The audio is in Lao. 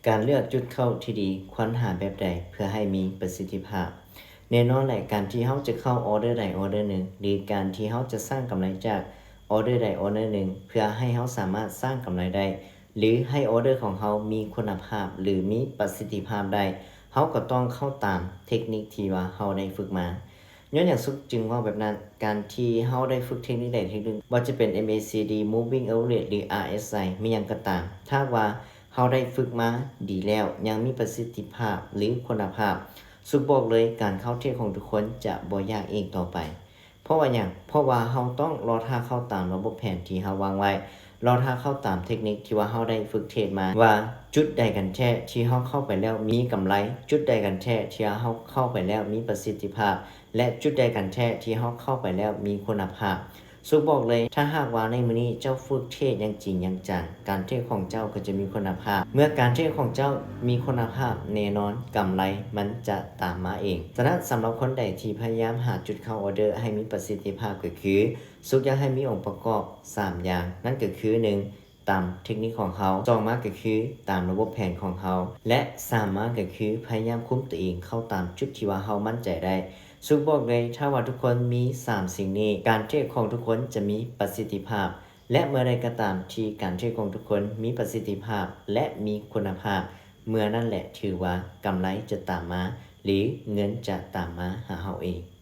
ການເລືອກຈຸດເຂົ້າທີ່ດີ ຄວນຫາແບບໃດເພື່ອໃຫ້ມີປະສິດທິພາບ? ແນ່ນອນແຫຼະ ການທີ່ເຮົາຈະເຂົ້າອໍເດີໃດອໍເດີໜຶ່ງ ຫຼື ການທີ່ເຮົາຈະສ້າງກຳໄລຈາກອໍເດີໃດອໍເດີໜຶ່ງ ເພື່ອໃຫ້ເຮົາສາມາດສ້າງກຳໄລໄດ້ ຫຼື ໃຫ້ອໍເດີຂອງເຮົາມີຄຸນນະພາບ ຫຼື ມີປະສິດທິພາບໄດ້ ເຮົາກໍຕ້ອງເຂົ້າຕາມເທັກນິກທີ່ວ່າເຮົາໄດ້ຝຶກມາ. ຍ້ອນຫຍັງສຸກຈຶ່ງເວົ້າແບບນັ້ນ? ການທີ່ເຮົາໄດ້ຝຶກເທັກນິກໃດເທັກນິກໜຶ່ງ ບໍ່ວ່າຈະເປັນ MACD, Moving Average ຫຼື RSI ມີຫຍັງກໍຕາມ ຖ້າຫາກວ່າເຮົາໄດ້ຝຶກມາດີແລ້ວ ຍັງມີປະສິດທິພາບ ຫຼື ຄຸນນະພາບ ສຸກບອກເລີຍ ການເຂົ້າເທຣດຂອງທຸກຄົນຈະບໍ່ຍາກອີກຕໍ່ໄປ. ເພາະວ່າຫຍັງ? ເພາະວ່າເຮົາຕ້ອງລໍຖ້າເຂົ້າຕາມລະບົບແຜນທີ່ເຮົາວາງໄວ້, ລໍຖ້າເຂົ້າຕາມເທັກນິກທີ່ວ່າເຮົາໄດ້ຝຶກເທຣດມາ ວ່າຈຸດໃດກັນແທ້ທີ່ເຮົາເຂົ້າໄປແລ້ວມີກຳໄລ, ຈຸດໃດກັນແທ້ທີ່ເຮົາເຂົ້າໄປແລ້ວມີປະສິດທິພາບ ແລະ ຈຸດໃດກັນແທ້ທີ່ເຮົາເຂົ້າໄປແລ້ວມີຄຸນນະພາບ. ສຸກບອກເລີຍ ຖ້າຫາກວ່າໃນມື້ນີ້ເຈົ້າຝຶກເທຣດຢ່າງຈິງຢ່າງຈັງ, ການເທຣດຂອງເຈົ້າກໍຈະມີຄຸນນະພາບ. ເມື່ອການເທຣດຂອງເຈົ້າມີຄຸນນະພາບ, ແນ່ນອນກຳໄລມັນຈະຕາມມາເອງ. ສະນັ້ນ ສຳລັບຄົນໃດທີ່ພະຍາຍາມຫາຈຸດເຂົ້າອໍເດີໃຫ້ມີປະສິດທິພາບ ກໍຄື ສຸກຢາກໃຫ້ມີອົງປະກອບສາມຢ່າງ, ນັ້ນກໍຄື ໜຶ່ງ ຕາມເທັກນິກຂອງເຮົາ, ສອງມາກໍຄືຕາມລະບົບແຜນຂອງເຮົາ ແລະ ສາມມາກໍຄືພະຍາຍາມຄຸມຕົວເອງເຂົ້າຕາມຈຸດທີ່ວ່າເຮົາໝັ້ນໃຈໄດ້. ສຸກບອກເລີຍ ຖ້າວ່າທຸກຄົນມີສາມສິ່ງນີ້, ການເທຣດຂອງທຸກຄົນຈະມີປະສິດທິພາບ ແລະ ເມື່ອໃດກໍຕາມທີ່ການເທຣດຂອງທຸກຄົນມີປະສິດທິພາບ ແລະ ມີຄຸນນະພາບ, ເມື່ອນັ້ນແຫຼະຖືວ່າກຳໄລຈະຕາມມາ ຫຼື ເງິນຈະຕາມມາຫາເຮົາເອງ.